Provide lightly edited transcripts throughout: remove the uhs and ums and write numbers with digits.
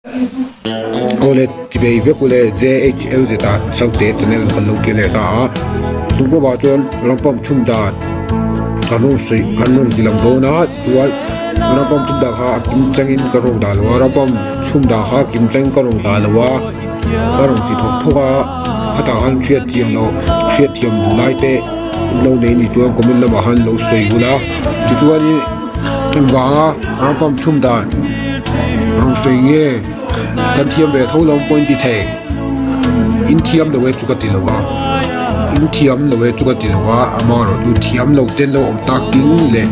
Awle tibei vek ule JHLZ ah Saute channel kan lo kir leh ta a, tum pawh ah chuan rampam chhun dan kan rawn sawi kan rawn ti lang dawn a chuan rampam chhun dan kha a kim changin ka rawn dah lo a rampam chhun dan kha a kim changin ka rawn dah lo a ka rawn ti thawk thawk a khatah khan hriat chiang loh hriat thiam duh lai te in lo nei ni chuan comment lamah khan lo sawi bul a tichuanin engvanga rampam chhun dan rawn sawi nge kan thiam ve tho lo pawhin ti thei in thiam lo e chu ka ti lo a in thiam lo e chu ka ti lo a amaherawh chu thiam lo ten lo awm tak tin leh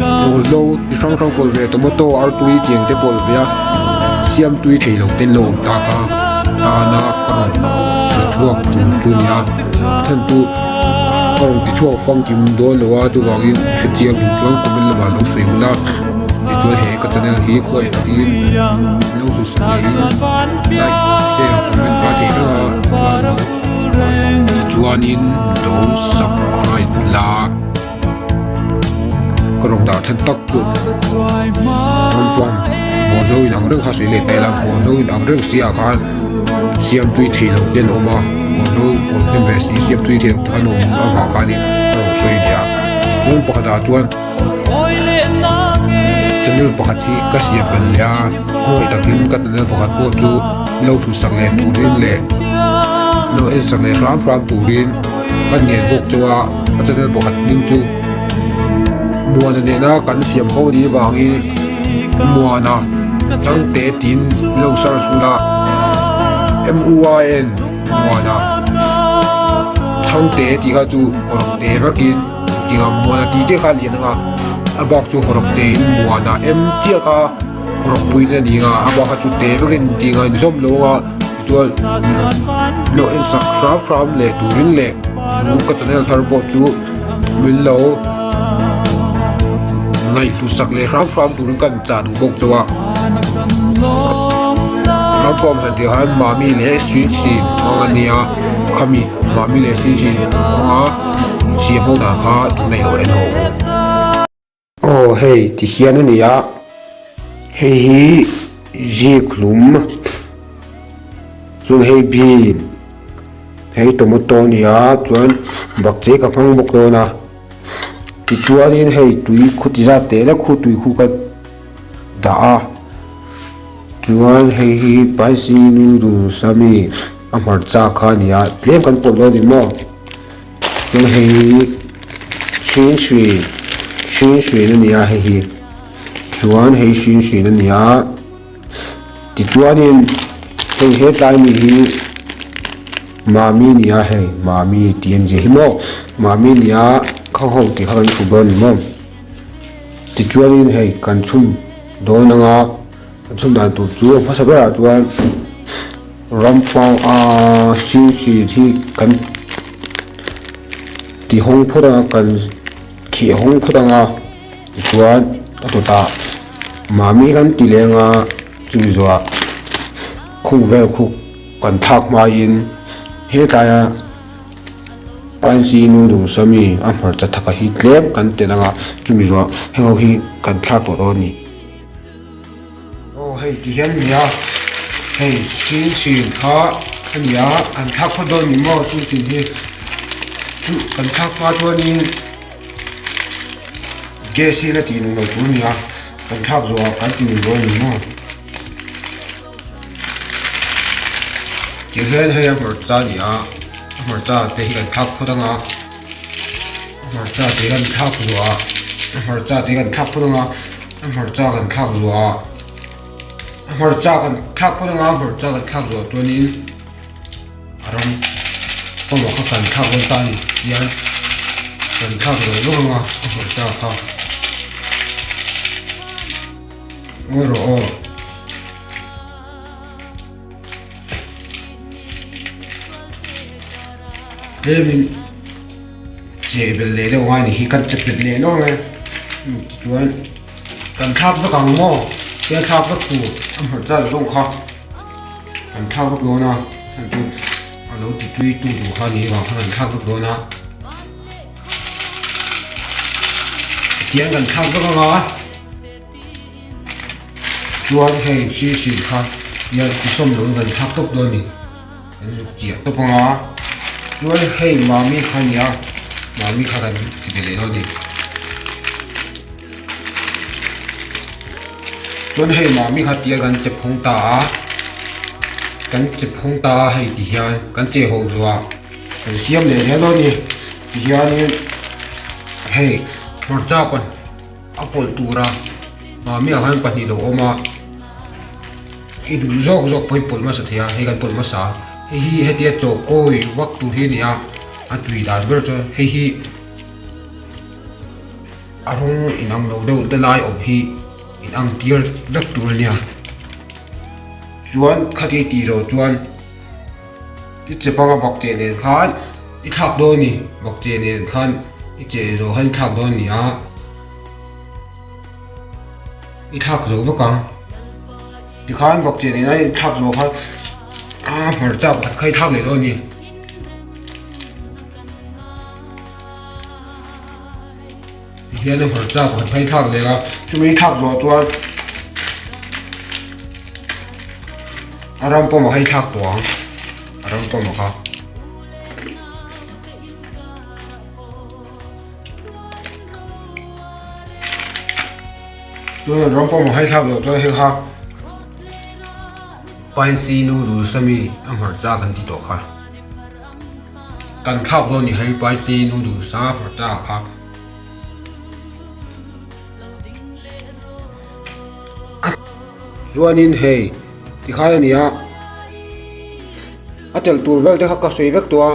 bawlhlo chi hrang hrang pawlh ve tomato artui tiang te pawlh ve a siam tui thei lo ten lo awm tak a tana ka rawn ti chhuak tur chu nia then chu ka rawn ti chhuak famkim dawn lo a chuvangin hrechiang duh chuan comment lamah lo sawi hun a tichuan he ka channel hi khuai takin lo hmuhsak leh in like share comment ka thei reng a chuan lo tichuanin lo subscribe la ka rawn dah then tak chu rawn bawlhlo in ang reng kha sawi leh ta ila bawlhlo in ang reng si ah khan siam tui thei lo te an awm a bawlhlo pawl hnem ve si siam tui thei lo te an awm avang khanin ka rawn sawi nia chuan pakhat ah chuan channel pakhat hi ka siam belh leh a khawngaih takin ka channel pakhat pawh chu lo hmuhsak leh turin leh lo ensak leh hram hram turin ka ngen bawk chu a ka channel pakhat hming chu Muana nena kan siam ho ni vangin Muana changte tiin lo search bula M U A N Muana changte tih kha chu hawrawp te vakin tinga Muana tih te kha lian anga a bak chu hawrawp te in Muana M chiah kha hawrawp pui na ni anga a bak kha chu te vakin tinga inzawm lo anga tichuan lo en sak hram hram leh turin leh chu ka channel thar pawh chu min lo ngaihlu sak leh hram hram turin ka inchah duh bawk chauh a ram pawh han tih khan mami leh sweet hmang a nia khami mami leh sweet hmanga siam ho dan kha tunah i lo en ho. Aw hei ti hian a ni a, hei hi zik hlum chuan hei bean hei tomato a ni a chuan bakcheh ka hmang bawk dawn a tichuanin hei tui khu ti zat teh lek khu tui khu ka dah a chuan hei hi spicy noodles a mi a hmarcha kha a ni a tlem kan pawlh dawn a ni maw. Chuan hei hi hring hrin hring hrin a ni a hei hi chuan hei hring hrin a ni a tichuanin hei hetlai mi hi mami a ni a hei mami tih a ni zia hi maw mami a ni a kha ho tih kha kan chhuk dawn a ni maw tichuanin hei kan chhun dawn anga kan chhun dan tur chu a hmasa berah chuan. Rampang a hring hrin hi kan ti hawng phawt anga kan khih hawng phawt anga tichuan a dawtah mami kan ti leng a chumi zawhah khung vel khu kan thlak hmain hetlaia spicy noodles ami a hmarcha thaka hi tlem kan telh anga chumi zawhah heng ho hi kan thlak tawh dawn a ni. Aw hei ti hian a ni a hei sin sin kha a ni a kan thlak phawt dawn ni maw sin sin hi chu kan thlak hma chuanin gas hi la tih nung lo tur a ni a kan thlak zawh ah kan ti nung dawn a ni maw tihian hei a hmarcha a ni a a hmarcha te hi kan thlak phawt ang a a hmarcha te kan thlak zawh ah a hmarcha te kan thlak phawt ang a. A hmarcha kan thlak zuah a, a hmarcha kan thlak phawt anga a hmarcha kan thlak zuah chuanin a ram pawimawh kha kan thlak dawn ta a ni tihian kan thlak zawh zawk anga a hmarcha kha ngawi rawh aw. Tlemin Cheh belh leh deuh ngai ni hi kan che belh leh lawng e tichuan kan thlak vek ang maw tia thlak vek tur a hmarcha zawng kha kan thlak vek dawn a hei chu a lo ti tui tu tur kha ni vang khan kan thlak vek dawn a tiang kan thlak vek ang a. Chuan hei sisi kha hian tisawm lo in kan thlak tawp dawn a ni. Kan zuk chiah tawp ang a. Chuan hei mami kha a nia mami kha kan ti ve leh dawn a ni. Chuan hei mami kha tia kan chep hawng ta a. Kan chep hawng ta a hei ti hian kan che ho zuah kan siam leh zel dawn a ni. Ti hianin hei hmarcha pahnih a pawlh tura mami ah khan pahnih lo awm a i duh zawk zawk pawh hi pawlh hmasa thei a hei kan pawlh hmasa a hei hi hetia chaw kawi vak tur hi a ni a a tui dan ber chuan hei hi a rawng inang lo deuh te lai awm hi inang tir vek tur a nia chuan khati tih zawh chuan. I che panga bak che nen khan i thlak dawn a ni bak che nen khan i che zawh khan i thlak dawn a ni a i thlak zo vek ang tikhan bak che nena i thlak zawh khan a hmarcha pakhat kha i thlak leh dawn a ni. Tihian a hmarcha pakhat kha i thlak leh a chumi i thlak zawh chuan a ram pawm ah kha i thlak tawh ang a ram pawm ah kha. Chuan a ram pawm ah kha i thlak zawh chuan hei kha spicy noodles ami a hmarcha kan ti tawh kha kan thlak dawn a ni hei spicy noodles a hmarcha kha. Chuanin hei tikhai a ni a a telh tur vel te kha ka sawi vek tawh a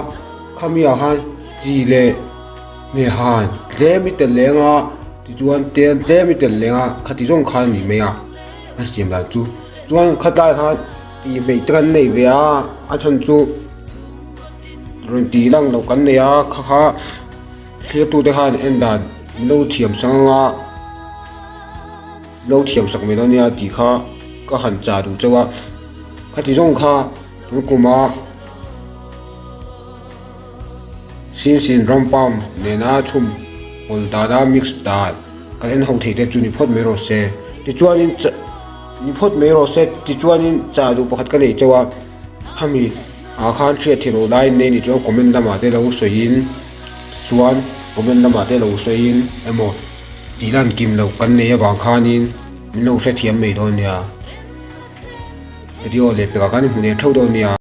khami ah khan chi leh hmehhan tlem i telh leng a tichuan tel tlem i telh leng a khati zawng khan a ni mai a a siam dan chu chuan khatlai khan tih hmeih te kan nei ve a a chhan chu rawn tih lang loh kan nei a kha kha. Thliartute khan en dan min lo thiam sak ang a, lo thiam sak mai dawn nia tih kha ka han chah duh chauh a. Khati zawng kha tun kuma Sinsin rampam nena chhum pawlh dana mix dan kan en ho thei te chu ni phawt mai rawh se. Tichuanin ni phawt mai rawh se tichuanin chah duh pakhat ka nei chauh a. Khami ah khan hriat theih loh laiin nei ni chuan comment lamah te lo sawiin chuan comment lamah te lo sawiin emaw tih lan kim loh kan nei avang khanin min lo hrethiam mai dawn nia. Video leh pekah khan hmu leh theuh dawn nia.